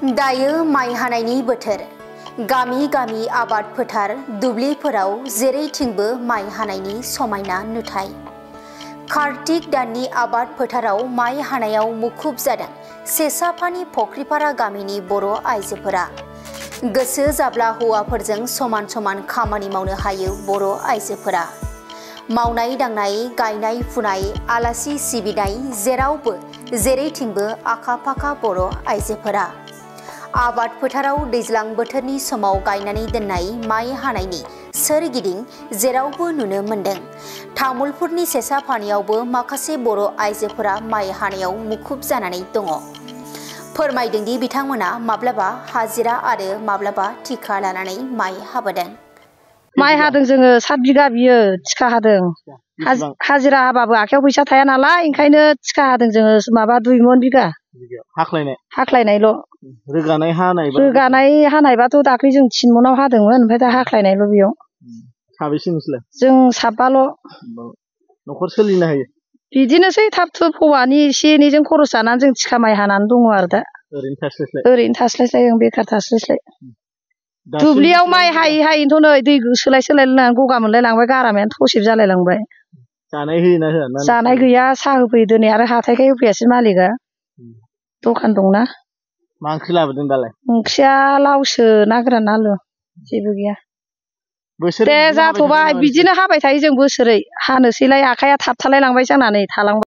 दायो माइ हानायनि बोथोर। गामि गामि आबाद फोथार दुब्लिफोराव जेरैथिंबो माइ हानायनि समायना नुथाय। कार्तिक दाननि आबाद फोथाराव माइ हानायाव मुखुब जादों सेसाफानि फख्रिपारा गामिनि बर' आइजोफोरा। गोसो जाब्ला हौवाफोरजों समान समान खामानि मावनो हायो बर' आइजोफोरा। मावनाय दांनाय, गायनाय फुनाय, आलासि सिबिनाय जेरावबो जेरैथिंबो आखा फाखा बर' आइजोफोरा। आबाद फोथाराव दैज्लां बोथोरनि समाव गायनानै दोननाय माइ हानायनि सोरगिदिं जेरावबो नुनो मोन्दों। तामुलपुरनि सेसाफानियावबो माखासे बर' आइजोफोरा माइ हानायाव मुखुब जानानै दङ। फोरमायदोंदि बिथांमोना माब्लाबा हाजिरा आरो माब्लाबा थिखा लानानै माइ हाबोदों। माइ हादों जोङो 7 बिगा बियो थिखा हादों। हाजिरा हाबाबो आखायाव फैसा थाया नालाय ओंखायनो थिखा हादों जोङो माबा 2 मन बिगा। हाख्लायनायल'। रोगानाय हानायबाथ' दाख्लै जों 3 मनाव हादोंमोन, ओमफ्राय दा हाख्लायनायल' बेयाव। साबेसे नोंसोरलाय? जों 7 न'खर सोलिनो हायो? बिदिनोसै थाब थुब हौवानि एसे एनैजों खरस जानानै जों थिखा माइ हानानै दङ आरो दा। ओरैनो थास्लायस्लाय जों बेखार थास्लायस्लाय। दुब्लियाव माइ हायै हायैनोथ' नै दै सोलाय लोंनानै गगा मोनलाय लांबाय, गारामायानो थसेब जालाय लांबाय। जानाय होयोना होआ? जानाय गैया, साहा होफैयो दिनै आरो हाथायखाय होफैयासै मालिकआ। दखान दंना। मा ओंख्रि लाबोदों दालाय? ओंख्रिया लावसो, ना गोरान आलु, जेबो गैया। दे जाथ'बाय, बिदिनो हाबाय थायो जों बोसोरै। हानोसैलाय आखाइया थाबथालाय लांबाय जानानै थालांबाय।